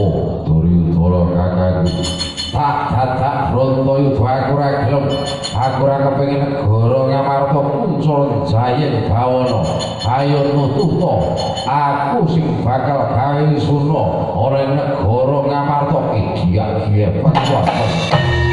Apa Duryudana kakangku? Tak dadak Bratayuda aku ora gelem. Aku ora kepengin negara Ngamarta kuncara jayen bawana. Ayo nututa, aku sing bakal gawe suna ana ing negara Ngamarta iki diak-diak pantas.